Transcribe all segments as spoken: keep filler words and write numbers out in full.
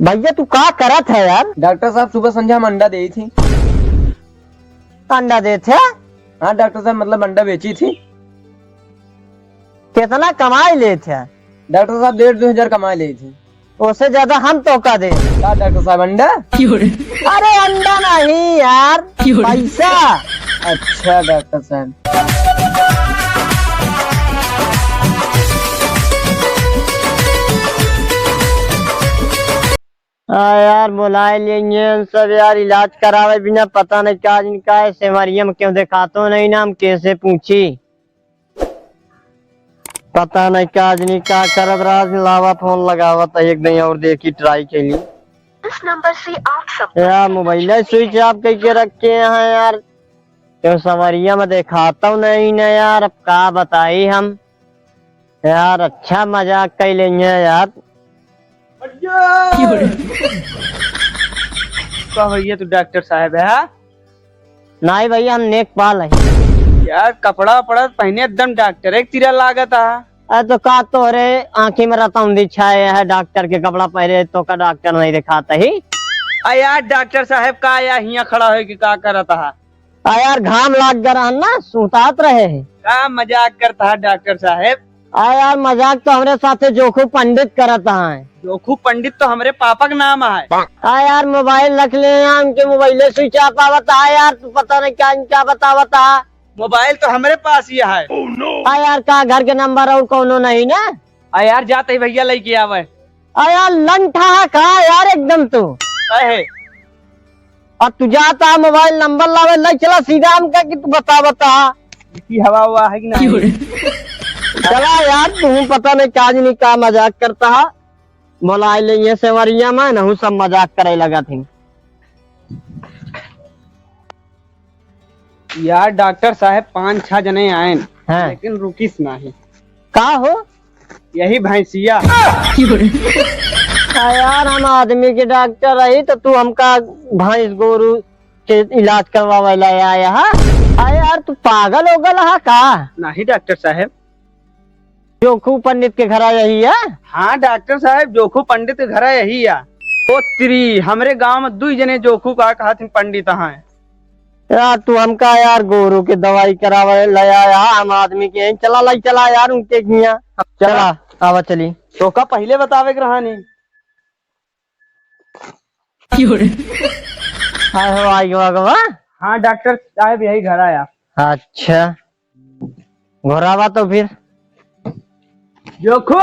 भैया, तू का करत है यार? डॉक्टर साहब, सुबह संझा हम अंडा देई थी। अंडा देत है? हाँ डॉक्टर साहब, मतलब अंडा बेची थी। कितना कमाई लेत है? डॉक्टर साहब, डेढ़ दो हजार कमाई लेई थी। ओसे ज्यादा हम तोका दे। का डॉक्टर साहब, अंडा? अरे अंडा नहीं यार, पैसा। अच्छा डॉक्टर साहब। हाँ यार, बोलाए लेंगे हम सब यार, इलाज करावे बिना पता नहीं का जिनका है, सेमरिया में क्यों देखातो नहीं ना, हम कैसे पूछी, पता नहीं का जिनी का करत रहा, लावा फोन लगावत है, एक दिन और देखी, ट्राई कैली। इस नंबर से आप संपर्क यार, मोबाइल स्विच ऑफ करके रखे हैं यार, क्यों सेमरिया में देखातो नहीं ना यार, अब का बताई हम। यार, अच्छा मजाक कइ लेइहे यार। का भैया, तू डॉक्टर साहब है, हाँ? नाहीं भैया, हम नेकपाल हैं। यार, कपड़ा वपड़ा पहने एकदम डॉक्टर एक तिरा लागत है। अरे तो का तोहरे आँखी में रतौंधी छाए है, डॉक्टर के कपड़ा पहने तो का डॉक्टर नहीं देखाता ही? आ यार, डॉक्टर साहब का या हियाँ खड़ा होइके का करत है? आ यार, घाम लाग गया रहन ना, सुतात रहे हैं। का मजाक करत है डॉक्टर साहब? आ यार, मजाक तो हमरे साथे जोखू पंडित करत है। जोखू पंडित तो हमरे पापा का नाम है। आ यार, मोबाइल रख ले हैं, उनके मोबाइले स्विच ऑफ आवत है यार, तू पता नहीं क्या, क्या बतावत है। मोबाइल तो हमरे पास ही है। आ यार, का घर के नंबर और कौनो नहीं ना? आ यार, जात ही भैया लइके आवे। आ यार, लंठा है का यार एकदम तू? काहे? अब तू जात हा मोबाइल नंबर लावे, लइ चला सीधा हमका कि तू बता, बता। इसी हवा हुआ है कि नहीं? चला यार, तू पता नहीं का जिनी का मजाक करत हा। बोलाए लेइहे सेमरिया में, नहू सब मजाक करे लगत ही। यार डॉक्टर साहब, पाँच छह जने आएन, हाँ। लेकिन रुकिस नाही। का हो? यही भैंसिया। आ यार, हम आदमी के डॉक्टर रही तो तू हमका भैंस गोरू के इलाज करवावे ला आया हा? आ यार, तू पागल हो गल हा का? नहीं डॉक्टर साहब। जोखू पंडित के घरा यही है? हाँ डॉक्टर साहब, जोखू पंडित के घरा यही है। ओ तेरी, हमरे गांव में दुई जने जोखू का कहत हिन पंडित हैं। यार तू हमका यार गोरू के दवाई करावे ले आया, हम आदमी के यहीं चला लाई चला यार उनके हियां। चला। चला, आवा चली। तोका पहिले बतावे के रहा नहीं। आए हो, आई गवा गवा। हाँ डॉक्टर साहब, यही घर आया। अच्छा, घोरावा तो फिर। जोखू,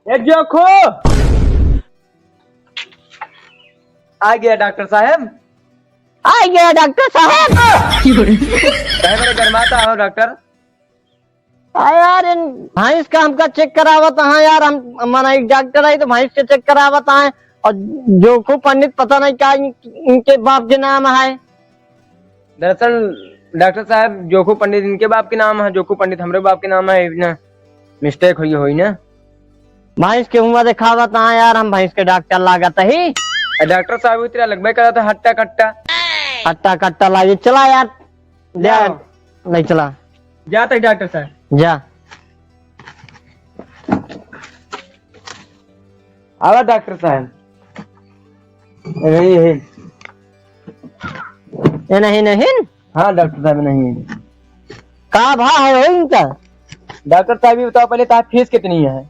ए जोखू। आ गया डॉक्टर साहब। आ गया डॉक्टर साहब। काहे बड़े गरमाता हो डॉक्टर? आ यार, इन भैंस का हमका चेक करावत है यार, हम, माने एक डॉक्टर है तो भैंस के चेक करावत है, और जोखू पंडित पता नहीं का इन, इनके बाप के नाम है। दरअसल डॉक्टर साहब, जोखू पंडित इनके बाप के नाम है, जोखू पंडित हमरे बाप के नाम है, इतना मिस्टेक हुई होई ना। भैंस के हुआ देखावत है यार, हम भैंस के डॉक्टर लागत ही। आ डॉक्टर साहब इतना लगबे करत है हट्टा कट्टा। हट्टा कट्टा लागे, चला यार, जा, जाओ। नहीं चला। जा तक डॉक्टर साहब। जा। आवा डॉक्टर साहब। ए नहीं है। ए नहीं, नहीं? हाँ डॉक्टर साहब, नहीं है। का भा है इनका? डॉक्टर साहब, ये बताओ पहले, तार फीस कितनी है?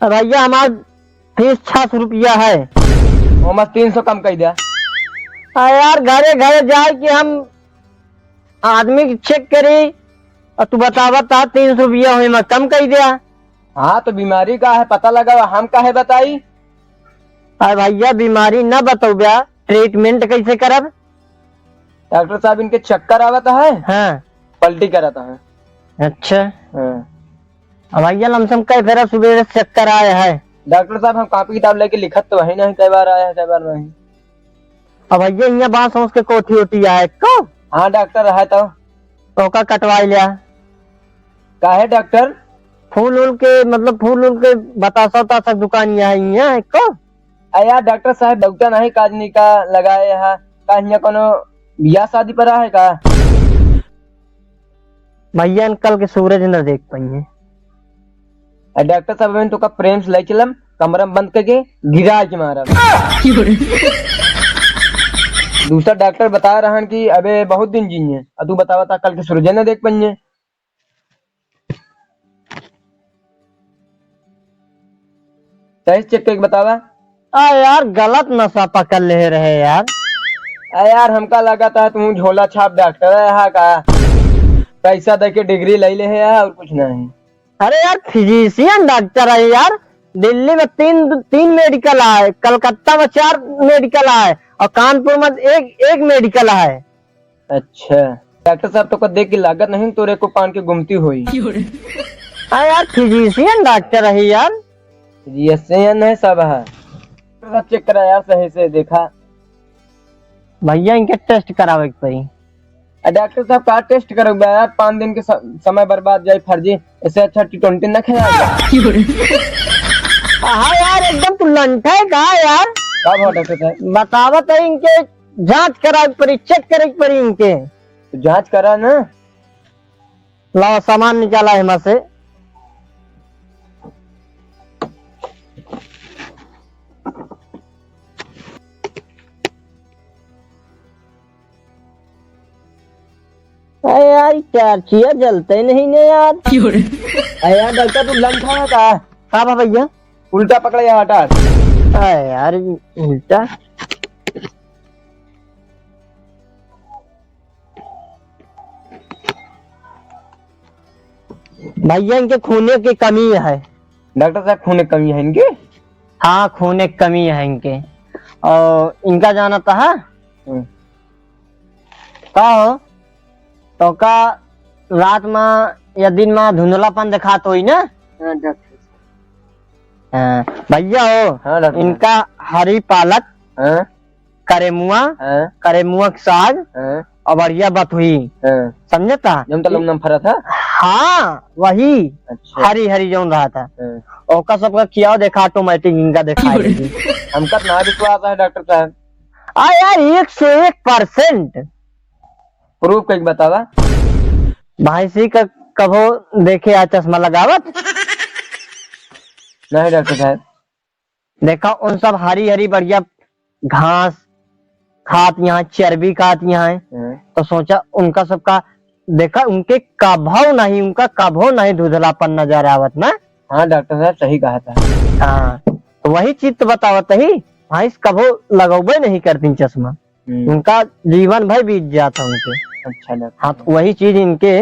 अरे भैया, हमार फीस छह सौ रुपया है। ओमा तीन सौ कम कर दिया। आ यार, घरे घरे जाए कि हम आदमी के चेक करी और तू बतावत हा तीन सौ रुपया होई, मैं कम कर दिया। हाँ, तो बीमारी का है पता लगा, हम काहे बताई? अरे भैया, बीमारी ना बतौब्या, ट्रीटमेंट कैसे करब? डॉक्टर साहब, इनके चक्कर आवत है। हाँ। पलटी करत है। अच्छा। हाँ। अब भैया, लमसम कई फेरा सुबह से चक्कर आए है। डॉक्टर साहब, हम कॉपी किताब लेके लिखत तो है नहीं, कई बार आया है, कई बार नहीं। अब भैया, यहाँ बांस ओस के कोठी ओठी आए को? हाँ डॉक्टर, है तो। तो का कटवाई लिया? काहे डॉक्टर? फूल उल के, मतलब फूल उल के बतासा उतासा दुकान यहाँ ही है को? आ यार डॉक्टर साहब, डॉक्टर नहीं काजनी का लगाए है, का हियाँ कोनो बियाह शादी पड़ा है का? भैया, कल के सूरज न देख पाइए। आ डॉक्टर साहब, अभी तो का प्रेम से ले चलम, कमरा में बंद करके गिरा के मारा। दूसरा डॉक्टर बता रहन कि अबे बहुत दिन जिये, और तू बतावा था कल के सूरज न देख पाइये। सही से चेक करके बतावा। आ यार, गलत नसा पकड़ ले रहे यार। आ यार, हमका लगा था तू झोला छाप डॉक्टर है यहाँ का, पैसा दे के डिग्री ले ले है और कुछ नहीं। अरे यार, फिजिशियन डॉक्टर है यार, दिल्ली में तीन, तीन मेडिकल आए, कलकत्ता में चार मेडिकल आए और कानपुर में एक, एक मेडिकल आए। अच्छा डॉक्टर साहब, तोका देख के लागत नहीं तोरे को पान के गुमती होई। हाँ यार, फिजिशियन डॉक्टर है यार। फिजिशियन है सब है। डॉक्टर साहब चेक करा यार सही से देखा। भैया इनके टेस्ट करावे के पड़ी। आ डॉक्टर साहब का टेस्ट करोगे यार, पाँच दिन के स-, समय बर्बाद जाए फर्जी, इससे अच्छा टी ट्वेंटी ना खेला जाए। हाँ यार, एकदम तू लंठा है का यार? का भवा डॉक्टर साहब? बतावत है इनके जांच करावे के पड़ी, चेक करे के पड़ी इनके। तो जांच करा ना। लावा सामान निकाला है एमा से। अरे यार, ई चार चिया जलते नहीं ने यार। अरे यार, डॉक्टर तू लंठा है का? का बा भैया? उल्टा पकड़ा या हटा। अरे यार, उल्टा। भैया, इनके खूने की कमी है। डॉक्टर साहब, खूने की कमी है इनके? हाँ, खूने की कमी है इनके। और इनका जाना था? हम्म। का हो? तो का रात में या दिन में धुंधलापन दिखात होई ना? हाँ, डॉक्टर साहब। हाँ, भैया हो, हाँ, डॉक्टर साहब। इनका हरी पालक, हाँ। करेमुआ, हाँ। करेमुआ के साग हाँ। और बढ़िया बथुई। हाँ। समझे ता? जौन तलम नाम फरा था? हाँ, वही। अच्छा। हरी हरी जौन रहा था। हाँ। ओका सबका किया देखा, ऑटोमेटिक इनका देखा देगी। हमका ना विश्वास है डॉक्टर साहब। आ यार, एक सौ एक परसेंट। प्रूफ कइके बतावा। भैंसी का कभो देखे आ चश्मा लगावत? नहीं डॉक्टर साहब। देखा, उन सब हरी हरी बढ़िया घास खात यहाँ, चर्बी खात यहाँ है, हम्म। तो सोचा उनका सबका, देखा, उनके कभो नहीं, उनका कभो नहीं धुंधलापन नजर आवत ना। हाँ डॉक्टर साहब, सही कहा था। हाँ, तो वही चीज तो बतावत ही, भैंस कभो लगौबे नहीं करती चश्मा। हम्म। उनका जीवन भर बीत जाता उनके। अच्छा डॉक्टर। हाँ, तो वही चीज इनके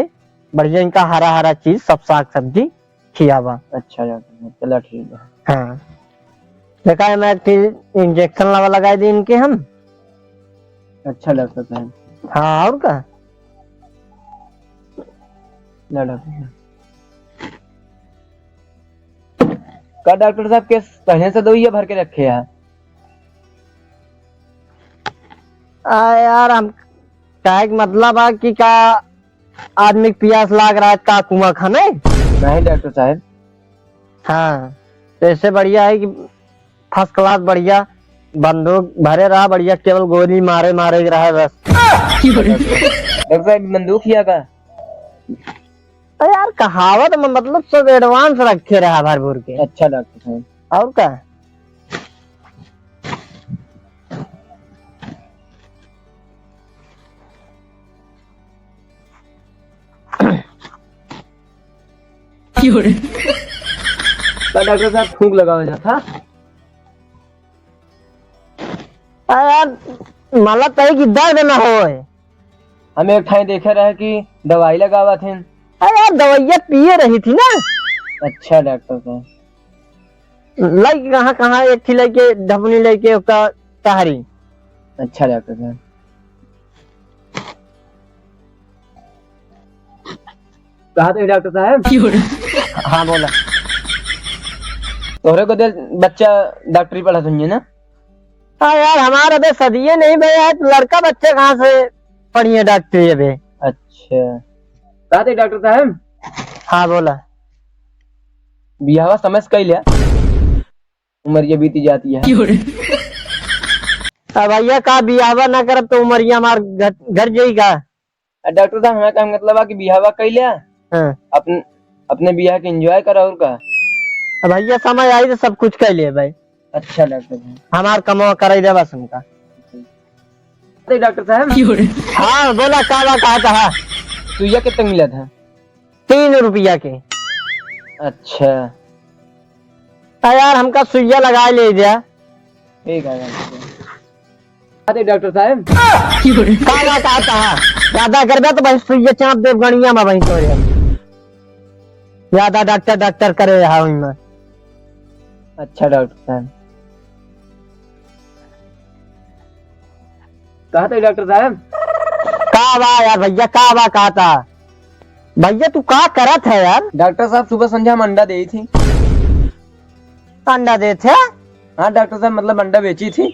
बढ़िया, इनका हरा हरा चीज, सब साग सब्जी खियावा। अच्छा डॉक्टर साहब, चला ठीक है। हाँ, देखा है, मैं एक चीज इंजेक्शन लगा, लगा दी इनके हम। अच्छा डॉक्टर साहब। हाँ, और का? ना डॉक्टर साहब। का डॉक्टर साहब के पहले से दवाइयाँ भर के रखे हैं? आ यार, हम कहे के मतलब है कि का आदमी के पियास लाग रहा है, का कुआं खाने? नहीं डॉक्टर साहब। हाँ, तो इससे बढ़िया है कि फर्स्ट क्लास बढ़िया बंदूक भरे रहा, बढ़िया केवल गोली मारे, मारे के रहा बस। डॉक्टर साहब, बंदूक हिया का? अरे यार, कहावत में मतलब सब एडवांस रखे रहा भर भर के। अच्छा डॉक्टर साहब। और का? का डॉक्टर साहब फूंक लगावे जात है? अरे यार, मला तई कि दर्द न होए। हम एक ठाई देखे रहे कि दवाई लगावत हैं। अरे यार, दवाइया पिए रही थी ना। अच्छा डॉक्टर साहब। लइके कहाँ, कहाँ एक ठे लइके ढपनी लइके ओका टहरी। अच्छा डॉक्टर साहब। कहा थे डॉक्टर साहब? हाँ, बोला। तोहरे को दे बच्चा डॉक्टरी पढ़त होइहैं ना? हाँ यार, हमारा अबे सदिये नहीं भया है, तो लड़का बच्चे कहाँ से पढ़िहैं डॉक्टरी अबे? अच्छा। कहा थे डॉक्टर साहब? हाँ, बोला। बियाहवा समय से कइ लिया। उमरिया बीती जाती है। अब भैया का बियाहवा ना करब तो उमरिया हमार घट, घट जाई का? आ, डॉक्टर साहब, हमारा का मतलब है कि बियाहवा कइ लिया। हाँ। अपन, अपने बियाह के एंजॉय करा और का। अब भैया समय आई तो सब कुछ कइ लेबे। अच्छा डॉक्टर साहब। हमार कमवा कराइ दे बस उनका। अरे डॉक्टर साहब। हाँ, बोला, का बा, कहा था? सुइया कितना मिला था? तीन रुपया के। अच्छा। तो यार, हमका सुइया लगाइ लेइ द्या। ठीक है डॉक्टर साहब। अरे डॉक्टर साहब। का बा, कहा था? ज्यादा करबे तो भाई सुइया चाप देब गणिया में भाई तोरे। ज्यादा डॉक्टर, डॉक्टर करे रहा हूँ मैं। अच्छा डॉक्टर साहब। कहा था डॉक्टर साहब? का बा यार भैया, का बा, कहा था? भैया, तू का करत है यार? डॉक्टर साहब, सुबह संझा हम अंडा देइ थी। अंडा देइ थे? हाँ डॉक्टर साहब, मतलब अंडा बेची थी।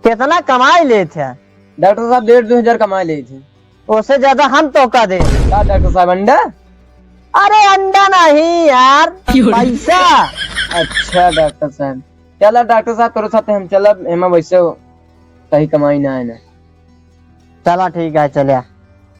कितना कमाइ लेइ थे? डॉक्टर साहब, डेढ़ दो हजार कमाइ लेइ थी। ओसे ज्यादा हम तोहका दे। का डॉक्टर साहब, अंडा? अरे अंडा नहीं यार, क्यों रे? पैसा। अच्छा डॉक्टर साहब, चला डॉक्टर साहब, तोरे साथे हम चलब, एमा वैसे सही कमाई ना है ना। चला ठीक है, चले।